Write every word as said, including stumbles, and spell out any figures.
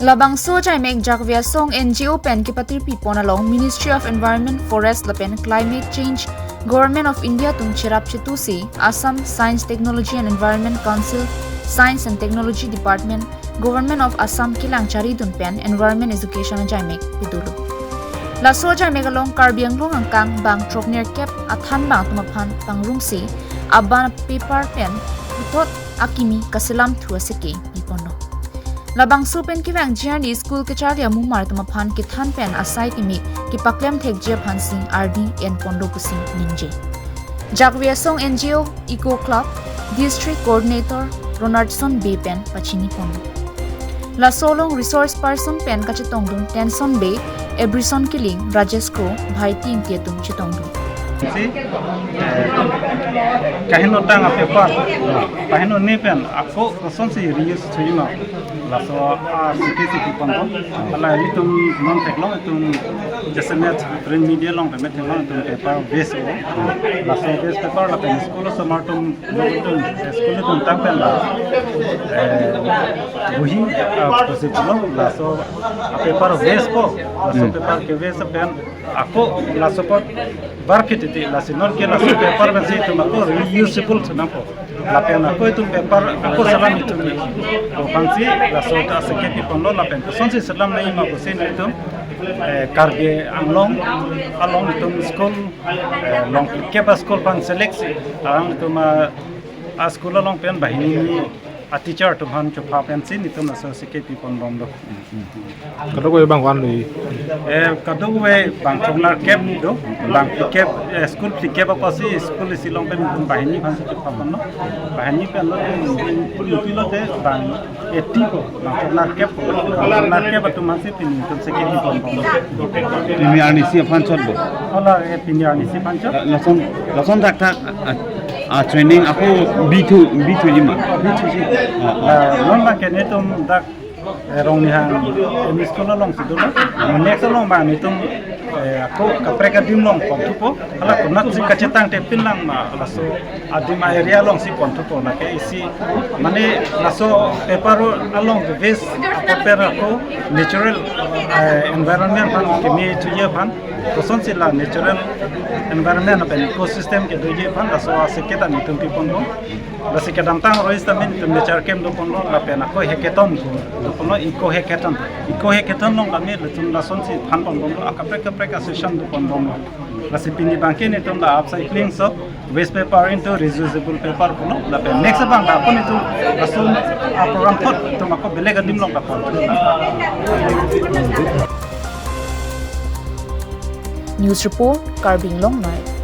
Labangso ajaimek Jakve Asong N G O pen kepatirpi pon along Ministry of Environment, Forest lapen Climate Change, Government of India atum cherap chetu si Assam Science, Technology and Environment Council, Science and Technology Department, Government of Assam kelang charidun pen Environment Education ajaimek pedolo. Laso ajaimek along Karbi Anglong angkang bang throknerkep athanbang atum aphan pangrumsi aban apepar pen puthot akimi kaselam thu aseke piponlo. Labangso pen kevang G R D school kecharli amumar atum aphan kethan pen asai kimi kepaklem thekji aphan si ardi enponlo pusi ningje. Jakve Asong N G O Eco Club District Coordinator Ronaldson Bey pen pachini ponlo. Laso along resource person pen kachetongdun Tenson Bey, Ebrison Killing, Rajesh Kro, Bhai Ting atum chetongdun. Si, eh, kaheno tang apepar, paheno ne pen ako kosonsi reuse thujima. Laso asike si piponpo. Hala itum non theklong itum jasemet print media along pen theklong itum paper waste o. Laso waste paper lapen school osomar atum itum school itum tang pen la, eh, buhi, ah, pusi pulo laso paper waste po. Laso Hmm. paper ke waste pen ako laso apot barphit titi lasi non ke laso paper pensi itum ako reusable sunangpo. Lapen ako itum paper ako selam itum ni. To aphansi laso asike piponlo lapen kosonsi selam nangjima pusi itum, eh, Karbi Anglong along itum school, eh, longphlikep a-school aphan select si, ang itum, ah, a-school along pen banghini a-teacher atum aphan chopha pensi itum laso asike piponbomlo. Kadokave bang ko-an lo? Eh, kadokave bang throknerkep do, bang phlikep, eh, school phlikep apotsi school isi along pen banghini aphansi chophaponlo. Banghini pen lo, eh, itum pulo te bang eighty ko, bang throknerkep ko, bang throknerkep atum aphansi pini itum asike piponbomlo. Pini arnisi aphan chotbo? Hala, eh, pini arnisi aphan chot. La-, lason, lason thakthak, ah, ah, training ako bithu, bithujima? Bithuji. Ah, ah. La, non bang ke netum dak, eh, Rongnihang M E school alongsi dolo. Next along bang netum, eh, ako kaprek adim along ponthupo. Hala konatsi kachetang tepin lang ma laso adim a-area alongsi ponthupo lake isi mane laso paper along waste apepar ako natural, eh, environment aphan kimi thuji aphan kosonsi la natural environment lapen ecosystem kedoji aphan laso asike ta netum piponbom. Lasi kedamtang aroi sitame netum nature camp doponlo lapen ako hackathon doponlo, eco hackathon. Eco hackathon along kami latum lasonsi thanponbomlo, akaprek kaprek a-session doponbomlo. Lasi pini bang ke netum la upcycling of waste paper into reusable paper pulo. Lapen next bang ta ako netum lason a-program thot itum ako belek adim along dapon. News report, Karbi Anglong Live.